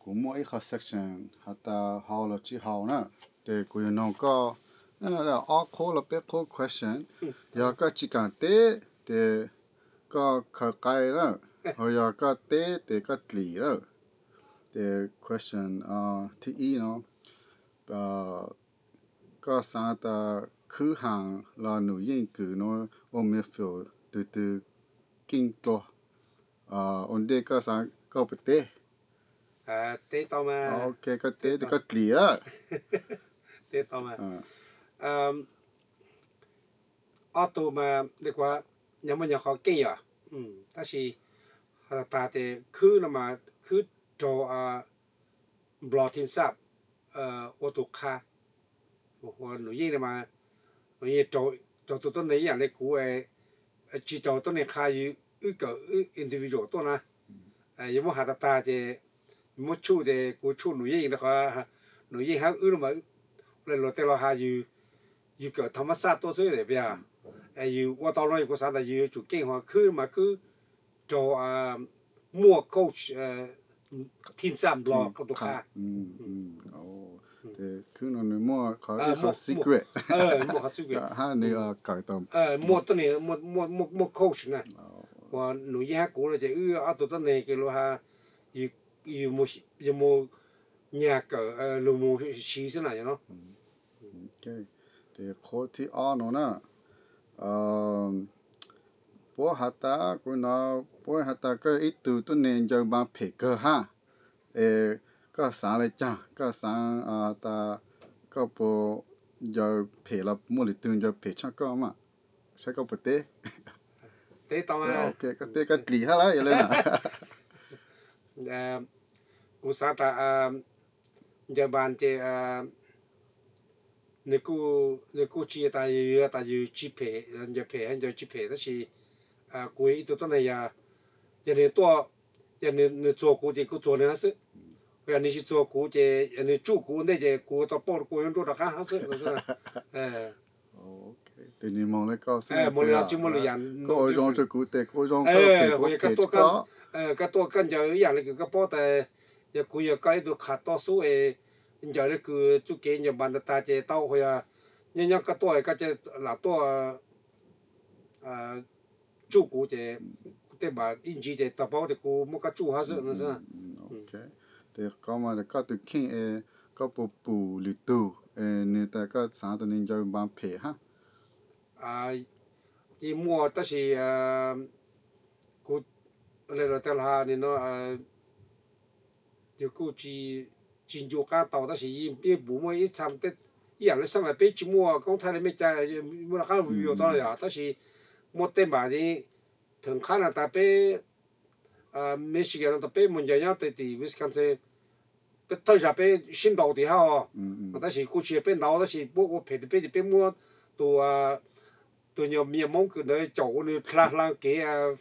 Kuv muaj ib qho section has tas haus los tsis haus na, ces kuv yuav noog koj ob qhov los peb qhov question. Yog koj tsis kam teb ces koj khaws qaib lawm, ho yog koj teb ces koj dlim lawm. Ces question thib ib no, koj xav tas Khwb Haas los Nus Yeej Kws no ua Midfield tus twg keej dua? Ua ntej koj xav koj puas teb? Ok, koj teb ces koj dlim lawm. Ob tug mas li kuv nyob muaj nyob qhov keej yom, tab sis has tas ces Khwb no mas Khwb raug Nplog Thij Xaj ua tus qha. Nus Yeej no mas Nus Yeej raug tus tuab neeg ib yam li kuv, tsis raug tuab neeg qha, yus wb kawm wb individual tuaj na. Yus muab has tas tas ces yus muab tshuj ces kuv tshuj Nus Yeej rau qhov Nus Yeej hab wb no mas luag tej los has yus kawm thaj mab xaj tuaj xwb tias yus ua tau no yus kuv xav tas yus yuav tsum keej, ho Khwb mas Khwb raug muaj coach Thij Xaj Nplog tus qha. Ces Khwb no nws muaj qhov ib qho secret, muaj qhov secret, hab nws kawm tau muaj tuab neeg, muaj coach na. Uas Nus Yeej hab kuv no ces wb ob tug tuab neeg kws luag has yus mus nyag kawm lug mus siv xwb na yom no. Ces qhov thib ob no na, puab has tas, kuv no, puab has tas koj yog ib tug tuab neeg ncaws npas phem kawg hab, es koj xav le caag, koj xav tas koj puas ncaws phem los muaj lwm tug ncaws phem tshaj koj mas, saib koj puas teb. Teb tau, koj teb koj dlim hab lawm yog le na. Kuv xav tas ncaws npas ces nws kuj tsis tas, tas yus tsis phem, ncaws phem hab ncaws tsis phem, tab sis kuv yog ib tug tuab neeg yog, yog nws tuaj, yog nws txuag kuv ces kuv txuag nws hab xwb. Yog nws tsis txuag kuv ces yog nws tsuj kuv ua ntej ces kuv tau paub kuv yuav nruab rov qab hab xwb. Tes nws moog le koj xwb, tsis muaj lwm yam, koj ua zoo rua kuv tes kuv ua zoo rua koj. Koj tuaj koj ncaws ib yam le kws koj paub tas, yog kuv yog koj ib tug qha tuaj xwb es ncaws le kws txuj kev ncaws npas tas tas ces tau, yog nyob nyob koj tuaj koj cia lam tuaj tsuj kuv ces tej npam ib ntsis ces tau paub tias kuv muab koj tsuj hab xwb no xwb. Tes koj mas koj tus kheej es koj puas pum lwm tug es nws tas koj xav tas nws ncaws npas phem hab? Yeej muaj tab sis kuv le los tas has no yus kuj tsis ncu qab tau, tab sis yeej pum muaj ib txha, ib yam li xeeb las peb tsis muaj koob thaij li Meskas, muaj rov qab video tau yom, tab sis muaj tej npam theem qhab no tas peb Michigan no tas peb mus ncaws nyob tej tim Wisconsin, peb thawj zag peb sib ntaus tim hab os, tab sis kuj tsis yog peb ntaus tab sis puab ua phem rau peb ces peb muab tus tus nyuag me nyuam Moob kws ntawd caum ua nws dlha dlha kev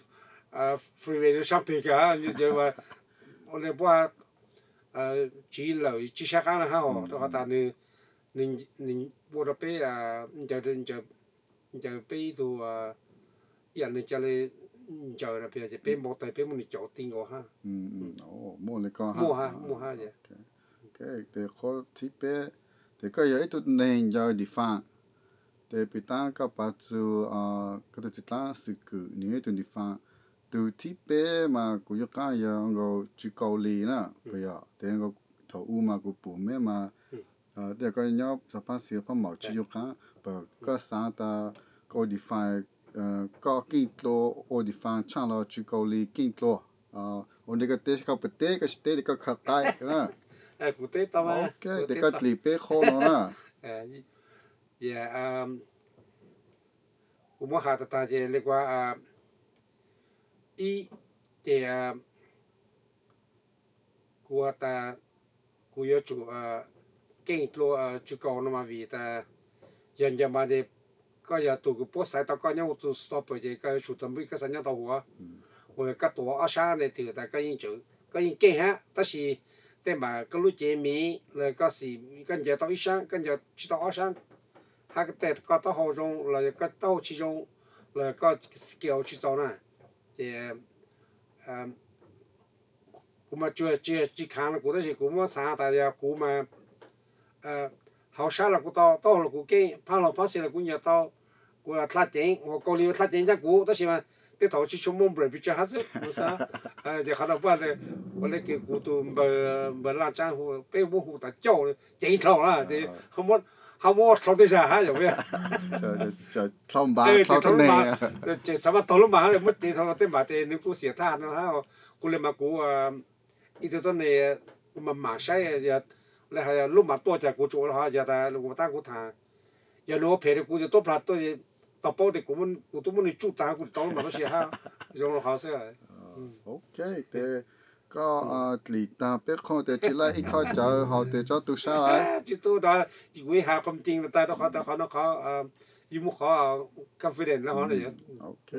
freeway sab peg kag, ua le puab tsiv lawm tsis saib qab na hab os, rau qhov tas nws ua rau peb ncaws peb ib tug, ib yam nws ca le ncaws no peb ces peb npau taws peb muab nws caum ti nkaus hab. Muaj li ko hab. Muaj hab, muaj hab. Tes qhov thib peb, tes koj yog ib tug neeg ncaws defense, tes pim taab koj pav txug koj tug txiv dlaab Xwm Kws nws yog ib tug defense. Tus thib peb mas kuv yuav qaab yog nkaus Tswv Kaus Lis na, puas yog? Tes nkaus thaum u mas kuv pum meb mas tej koj nyob xov phaab xiv phaab maum tsis yuav qaab, puas koj xaav tas koj ua defense, koj keej dlua ua defense tshaaj los Tswv Kaus Lis keej dlua? Ua ntej koj teb, koj puas teb, koj tsis teb tes koj khaws qaib na. Tes koj dlim peb qhov no na. Kuv muab has tas tas ces li kuv ib, ces kuv has tas kuv yuav tsum keej dlua Tswv Kaus no mas vim tas yog ncaws npas ces koj yog tus kws puab xaiv tau koj nyob ua tus stopper ces koj yuav tsum tau npwj koj xaiv nyob tau huv. Uas koj tuav ob sab ntawd twb tas koj yeej keej hab, tab sis tej npam koj lub cev miv los koj xim koj ncaws tau ib sab, koj ncaws tsis tau ob sab, hab tej koj taub hau zoo los koj taub hau tsis zoo, los koj skill tsis txaus na, ces Kuv mas tsuas tsis, tsis khaav los kuv, tab sis kuv muab xaav tas yog kuv mas hauv sab los kuv tau, taub hau los kuv keej, phab los phab xis los kuv nyiam tau, kuv dlha ceev, ua kaus lim dlha ceev ntshai kuv, tab sis mas tej thaum tsis tshua muaj npawg pes tsawg hab xwb kuv xaav. Ces qhov no ua le kws kuv tus npawg Laj Tsaab hu, peb muab hu tas Cauj, ceev dhau na ces ho muab ua dlhau tej zag hab yog, tseem xav mas taug lub mas muab ceev dhau tej mas ces nws kuj xiam thaj no hab. Kuv li mas kuv ib tug tuab neeg kuv mas mam saib, lub mas tuaj cas kuv tsuas ua li hov, yog tas kuv tab kuv tham, yog nws ua phem rau kuv ces tuab plag tuaj tau paub tias kuv twb muab nws tsuj tas kuv tsis tau lub mas tuaj si hab. Zoo li hov xwb. Ok, ces koj dlim taag peb qhooj tias tsis laij ib khob cawv haus tias tsob tu sab lawm. Tsis tu tas, kuv has qhov ceev tas rau qhov tas qhov no qhov yus muaj qhov confidence no. Ok,